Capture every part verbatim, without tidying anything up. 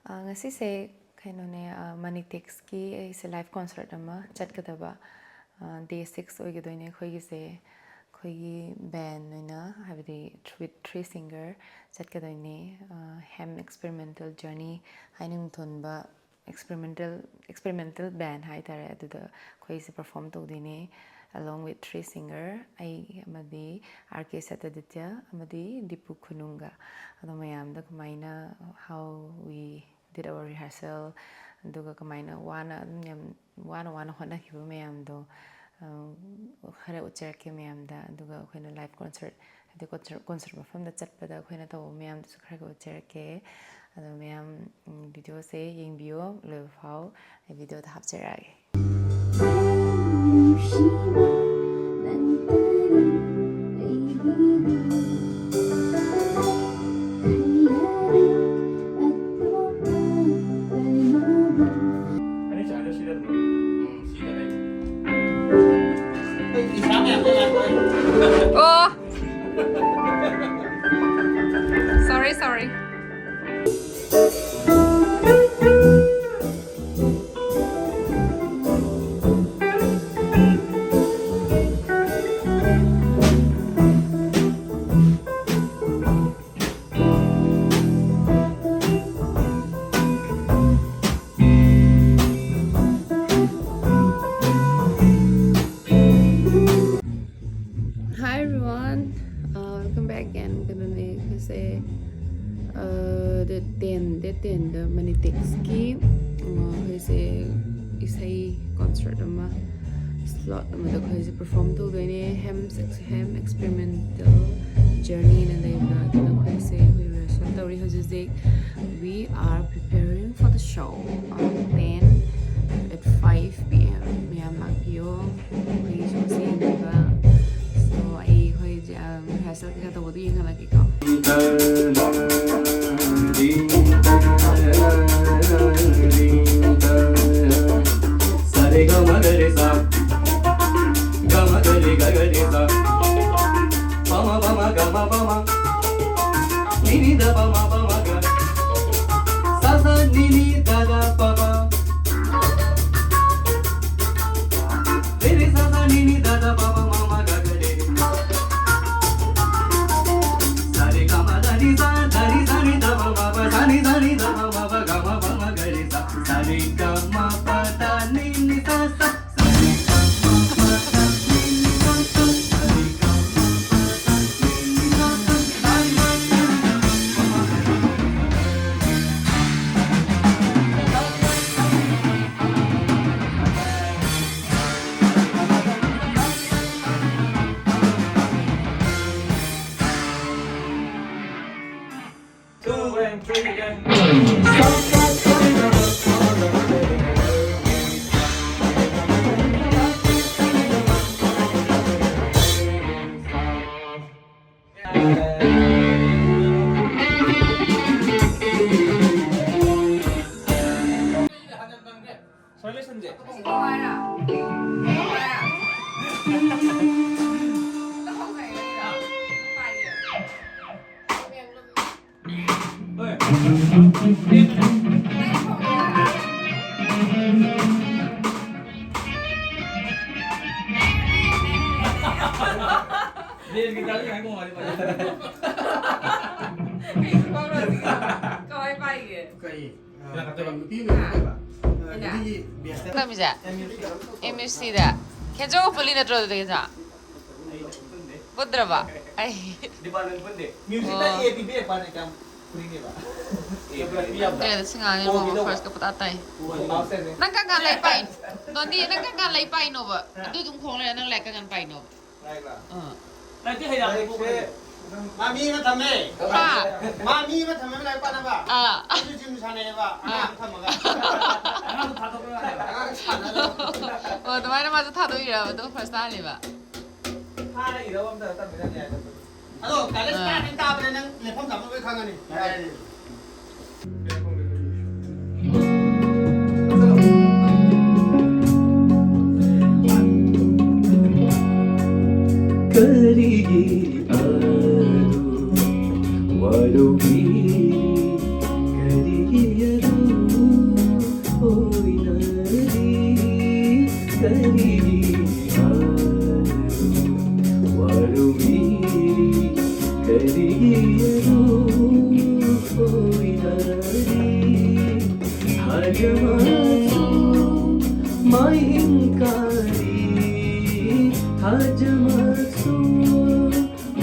ꯑ, ꯉꯁꯤꯁꯦ ꯀꯩꯅꯣꯅꯦ, ꯑ, ꯃꯅꯤꯇꯦꯛꯁꯀꯤ ꯑꯩꯁꯦ live concert ꯑꯃ ꯆꯠꯀꯗꯕ, ꯑ, day six ꯑꯣꯏꯒꯗꯣꯏꯅꯦ ꯑꯩꯈꯣꯏꯒꯤꯁꯦ꯫ ꯑꯩꯈꯣꯏꯒꯤ band ꯑꯣꯏꯅ, ꯍꯥꯏꯕꯗꯤ with three singer ꯆꯠꯀꯗꯣꯏꯅꯦ꯫ ꯑ, Hem Experimental Journey ꯍꯥꯏꯅ ꯃꯤꯡꯊꯣꯟꯕ experimental, experimental band ꯍꯥꯏꯇꯥꯔꯦ꯫ ꯑꯗꯨꯗ ꯑꯩꯈꯣꯏꯁꯦ perform ꯇꯧꯗꯣꯏꯅꯦ, along with three singer, ꯑꯩ ꯑꯃꯗꯤ R K ꯁꯇꯥꯗꯤꯇ꯭ꯌ ꯑꯃꯗꯤ ꯗꯤꯄꯨ ꯈꯨꯅꯨꯡꯒ꯫ ꯑꯗꯣ ꯃꯌꯥꯝꯗ ꯀꯃꯥꯏꯅ, how we did our rehearsal, ꯑꯗꯨꯒ ꯀꯃꯥꯏꯅ ꯋꯥꯅ ꯑꯗꯨꯝ ꯌꯥꯝ ꯋꯥꯅ ꯋꯥꯅ ꯍꯣꯠꯅꯈꯤꯕ ꯃꯌꯥꯝꯗꯣ, ꯑ, ꯈꯔ ꯎꯠꯆꯔꯛꯀꯦ ꯃꯌꯥꯝꯗ꯫ ꯑꯗꯨꯒ ꯑꯩꯈꯣꯏꯅ live concert, ꯍꯥꯏꯗꯤ concert, concert ꯃꯐꯝꯗ ꯆꯠꯄꯗ ꯑꯩꯈꯣꯏꯅ ꯇꯧꯕ ꯃꯌꯥꯝꯗꯨꯁꯨ ꯈꯔ ꯈꯔ ꯎꯠꯆꯔꯛꯀꯦ꯫ ꯑꯗꯣ ꯃꯌꯥꯝ, ꯎꯝ, video ꯁꯦ ꯌꯦꯡꯕꯤꯌꯣ ꯂꯣꯏꯕ ꯐꯥꯎ꯫ ꯑꯩ video ꯗ ꯍꯥꯞꯆꯔꯛꯑꯒꯦ꯫ ꯑꯣ! Sorry, sorry. Hi everyone, uh, welcome back again. ꯀꯩꯅꯣꯅꯦ, ꯑꯩꯈꯣꯏꯁꯦ, uh, date ten, date ten ꯗ ꯃꯅꯤꯇꯦꯛꯁꯀꯤ, uh, ꯑꯩꯈꯣꯏꯁꯦ ꯏꯁꯩ concert ꯑꯃ slot ꯑꯃꯗ ꯑꯩꯈꯣꯏꯁꯦ perform ꯇꯧꯗꯣꯏꯅꯦ꯫ Hem, Hem Experimental Journey ꯅ ꯂꯩꯕꯗꯣ, ꯑꯗꯨꯗ ꯑꯩꯈꯣꯏꯁꯦ, ꯑꯩꯈꯣꯏ rehearsal ꯇꯧꯔꯤ ꯍꯧꯖꯤꯛ ꯍꯧꯖꯤꯛ꯫ We are preparing for the show on ten at five P M. ꯃꯌꯥꯝ ꯂꯥꯛꯄꯤꯌꯣ ꯑꯩꯈꯣꯏꯒꯤ show ꯁꯦ ꯌꯦꯡꯕꯤꯕ꯫ So, ꯑꯩ, ꯑꯩꯈꯣꯏ, um, rehearsal ꯀꯩꯀꯥ ꯇꯧꯕꯗꯣ ꯌꯦꯡꯍꯜꯂꯛꯀꯦꯀꯣ꯫ Two and three and ꯁꯣꯏ ꯂꯣꯏꯁꯟꯁꯦ꯫ ꯑꯁꯤ ꯀꯃꯥꯏꯅ? ꯀꯃꯥꯏꯅ? ꯇꯧꯍꯧꯗ꯭ꯔꯦ ꯑꯩꯅ꯫ ꯄꯥꯏꯒꯦ꯫ ꯍꯣꯏ꯫ ꯕꯦꯁꯀꯤ ꯇꯥꯔꯗꯤ ꯉꯥꯏꯈꯣ ꯉꯥꯏꯈꯣ꯫ ꯀꯩ ꯈꯨꯀꯧꯅꯣ ꯁꯤꯒꯤ? ꯀꯃꯥꯏ ꯄꯥꯏꯒꯦ? ꯀꯔꯤ? ꯀꯅꯥ ꯈꯛꯇꯕ? ꯅꯨꯄꯤ ꯑꯃ ꯂꯩꯕ꯫ ꯑ, ꯏꯟꯗꯤꯌꯥ? ꯍꯤꯟꯗꯤꯒꯤ ꯕꯦꯁꯇ꯫ ꯇꯝꯃꯤꯁꯦ? ꯑꯦꯝ ꯌꯨ ꯁꯤꯗ꯫ ꯑꯦꯝ ꯌꯨ ꯁꯤꯗ꯫ ꯈꯦꯟꯖꯣ ꯄꯨꯜꯂꯤ ꯅꯠꯇ꯭ꯔꯣ ꯑꯗꯨꯗꯤ ꯈꯦꯟꯖꯣ? ꯄꯨꯟꯗ꯭ꯔꯕ? ꯑꯩ ꯗꯤꯄꯥꯔꯠꯃꯦꯟ ꯄꯨꯟꯗꯦ꯫ ꯃ꯭ꯌꯨꯖꯤꯛꯇ ꯑꯣ꯫ ꯑꯦ ꯄꯤꯕꯤꯔꯛꯄꯅꯦ ꯀꯌꯥꯝ ꯐꯨꯅꯤꯡꯉꯦꯕ꯫ ꯑꯦ ꯄꯤꯕꯤꯔꯛꯄ꯫ ꯀꯩꯅꯣ ꯁꯤ ꯉꯥꯡꯉꯤ ꯃꯣꯃꯣ ꯐꯥꯔꯁꯀ ꯄꯇꯥ ꯇꯥꯏ꯫ ꯅꯪ ꯀꯔꯝ ꯀꯥꯟ ꯂꯥꯏꯔꯤꯛ ꯄꯥꯏ-, ꯗꯣꯟꯗꯤ, ꯅꯪ ꯀꯔꯝ ꯀꯥꯟ ꯂꯥꯏꯔꯤꯛ ꯄꯥꯏꯅꯣꯕ? ꯑꯗꯨ ꯑꯗꯨꯝ ꯈꯣꯡ ꯂꯩꯔ ꯅꯪ ꯂꯥꯏꯔꯤꯛ ꯀꯔꯝ ꯀꯥꯟ ꯄꯥꯏꯅꯣꯕ? ꯂꯥꯏꯔꯤꯛꯂꯣ? ꯑꯥ꯫ ꯂꯥꯏꯔꯤꯛꯇꯤ ꯍꯩꯔꯛꯑꯕꯅꯦ ꯂꯥꯏꯔꯤꯛꯁꯦ ꯀꯣꯛꯇꯒꯤ꯫ ꯃꯥ ꯃꯤ ꯑꯃ ꯊꯝꯃꯦ꯫ ꯍꯥ? ꯃꯥ ꯃꯤ ꯑꯃ ꯊꯝꯃꯦꯕ ꯂꯥꯏꯔꯤꯛ ꯄꯥꯅꯕ꯫ ꯑꯥ꯫ ꯑꯩꯁꯨ ꯖꯤꯝ ꯁꯥꯟꯅꯩꯌꯦꯕ, ꯑꯉꯥꯡ ꯑꯥ꯫ ꯑꯃ ꯊꯝꯃꯒ꯫ ꯑꯉꯥꯡꯗꯣ ꯊꯥꯗꯣꯛꯄ ꯌꯥꯗꯦꯕ꯫ ꯑꯉꯥꯡ ꯁꯥꯟꯅꯗꯕ꯫ ꯑꯣ, ꯑꯗꯨꯃꯥꯏꯅ ꯃꯥꯁꯨ ꯊꯥꯗꯣꯛꯏꯔꯕ ꯑꯗꯨꯒ ꯐꯥꯔꯁ ꯇꯥꯍꯜꯂꯤꯕ? ꯍꯥꯟꯅ ꯏꯔꯕ ꯑꯝꯇ ꯇꯝꯕꯤꯔꯝ ꯌꯥꯏꯗ꯫ ꯑꯗꯣ ꯀꯥꯂꯦꯖ ꯑꯥ꯫ ꯀꯥꯕꯅꯤ ꯇꯥꯕꯅꯦ ꯅꯪ ꯂꯩꯐꯝ ꯆꯥꯐꯝ ꯂꯣꯏ ꯈꯪꯉꯅꯤ꯫ ꯌꯥꯔꯦ꯫ ꯀꯔꯤꯒꯤ ꯑꯗꯨ ꯋꯥꯔꯧꯕꯤꯔꯤ? ꯀꯔꯤꯒꯤ ꯑꯗꯨ ꯑꯣꯏꯅꯔꯤ? ꯀꯔꯤꯒꯤ ꯑꯗꯨ ꯋꯥꯔꯧꯕꯤꯔꯤ? ꯀꯔꯤꯒꯤ ꯑꯗꯨ ꯑꯣꯏꯅꯔꯤ? ꯊꯥꯖꯃꯛꯁꯨ ꯃꯥꯏꯍꯤꯡ ꯀꯥꯔꯤ, ꯊꯥꯖꯃꯛꯁꯨ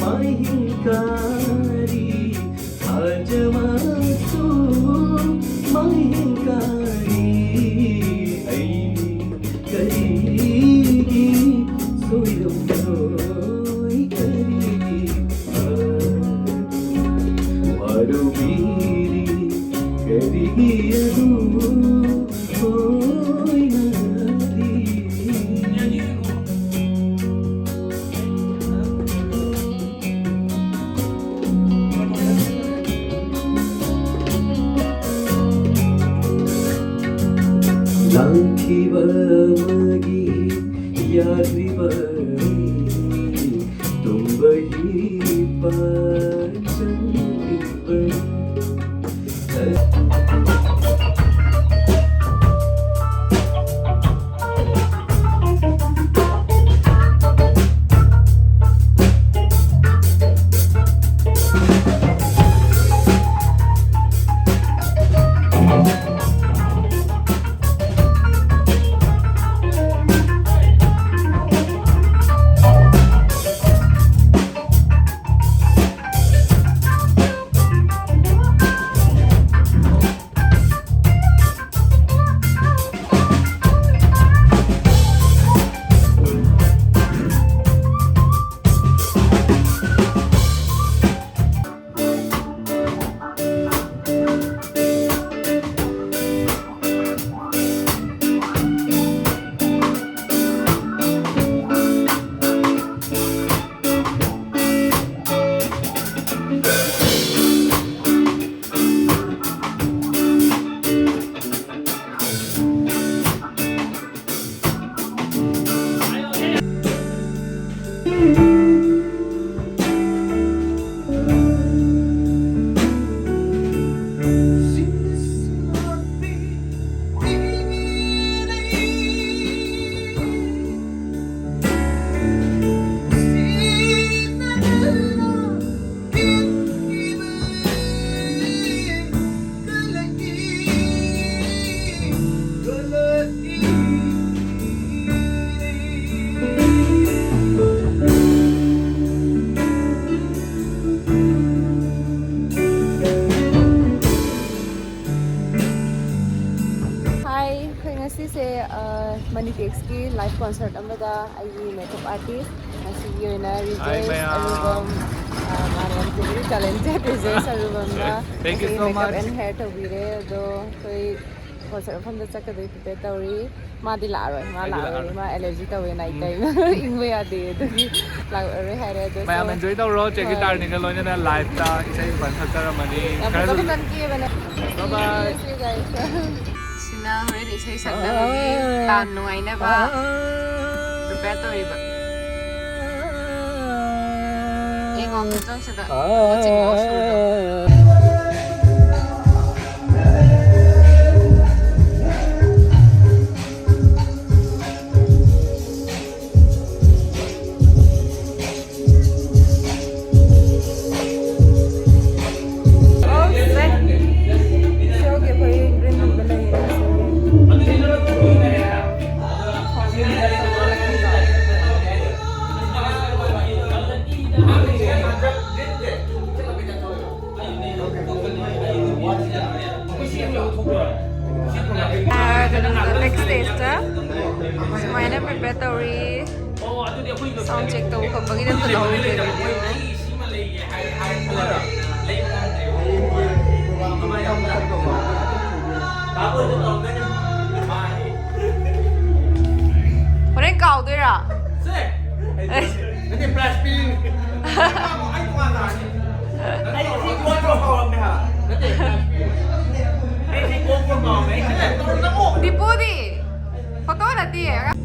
ꯃꯥꯏꯍꯤꯡ ꯀꯥꯔꯤ, ꯊꯥꯖꯃꯛꯁꯨ ꯃꯥꯏꯍꯤꯡ ꯀꯥꯔꯤ꯫ ꯑꯩ ꯀꯔꯤꯒꯤ ꯁꯣꯏꯔꯝꯂꯣꯏ? ꯀꯔꯤꯒꯤ ꯑꯗꯨ ꯋꯥꯔꯧꯕꯤ? ꯂꯥꯡꯈꯤꯕ ꯑꯃꯒꯤ ꯌꯥꯗ꯭ꯔꯤꯕ ꯑꯩ ꯇꯨꯝꯕꯒꯤ ꯄꯥꯟꯖꯟ ꯏꯟꯕ꯫ Hi, ꯑꯩꯈꯣꯏ ꯉꯁꯤꯁꯦ, ꯑ, ꯃꯅꯤꯇꯦꯛꯁꯀꯤ live concert ꯑꯃꯗ ꯑꯩꯒꯤ makeup artist, ꯉꯁꯤꯒꯤ ꯑꯣꯏꯅ ꯔꯤꯖꯣꯏꯁ ꯃꯌꯥꯝ꯫ ꯑꯔꯨꯕꯝ, ꯑ, ꯃꯥꯅ ꯌꯥꯝ ꯊꯤꯅ talented ꯔꯤꯖꯣꯏꯁ ꯑꯔꯨꯕꯝꯅ Thank you ꯉꯁꯤꯒꯤ so makeup much. And hair ꯇꯧꯕꯤꯔꯦ꯫ ꯑꯗꯣ ꯑꯩꯈꯣꯏ concert ꯃꯐꯝꯗ ꯆꯠꯀꯗꯣꯏ prepare ꯇꯧꯔꯤ꯫ ꯃꯥꯗꯤ ꯂꯥꯛꯑꯔꯣꯏ, ꯃꯥ ꯑꯩꯗꯤ ꯂꯥꯛꯑꯔꯣꯏ, ꯂꯥꯛꯑꯔꯣꯏ꯫ ꯃꯥ allergy ꯇꯧꯋꯦ night ꯎꯝ꯫ Time꯫ ꯏꯪꯕ ꯌꯥꯗꯦ, ꯑꯗꯨꯒꯤ ꯂꯥꯛꯑꯔꯣꯏ ꯍꯥꯏꯔꯦ꯫ ꯑꯗꯣ ꯃꯌꯥꯝ so enjoy ꯇꯧꯔꯣ, ꯆꯦꯒꯤ ꯍꯣꯏ꯫ ꯇꯥꯔꯅꯤꯒ ꯂꯣꯏꯅꯅ live ꯇ ꯏꯁꯩ ꯄꯟꯊꯛꯆꯔꯝꯃꯅꯤ꯫ ꯌꯥꯝ ꯈꯔꯁꯨ ꯐꯖꯕ ꯅꯪ ꯀꯦꯕꯅꯦ꯫ Bye bye꯫ See you guys꯫ ꯅ ꯍꯣꯔꯦꯟ ꯏꯁꯩ ꯁꯛꯅꯕꯒꯤ ꯇꯥꯟ ꯅꯨꯡꯉꯥꯏꯅꯕ prepare ꯇꯧꯔꯤꯕ꯫ ꯌꯦꯡꯉꯣ, ꯈꯨꯆꯪꯁꯤꯗ ꯃꯆꯤꯡ ꯃꯆꯤꯡꯗꯣ꯫ ꯀꯩꯅꯣꯗ, back stageꯇ ꯁꯨꯃꯥꯏꯅ prepare ꯇꯧꯔꯤ꯫ Sound check ꯇꯧꯕ ꯈꯣꯠꯄꯒꯤꯗꯤ ꯑꯝꯇ ꯂꯧꯍꯧꯗꯦ video꯫ ꯍꯣꯔꯦꯟ ꯀꯥꯎꯗꯣꯏꯔꯥ? ꯗꯤꯄꯨꯗꯤ? Photo ꯅꯠꯇꯤꯌꯦ꯫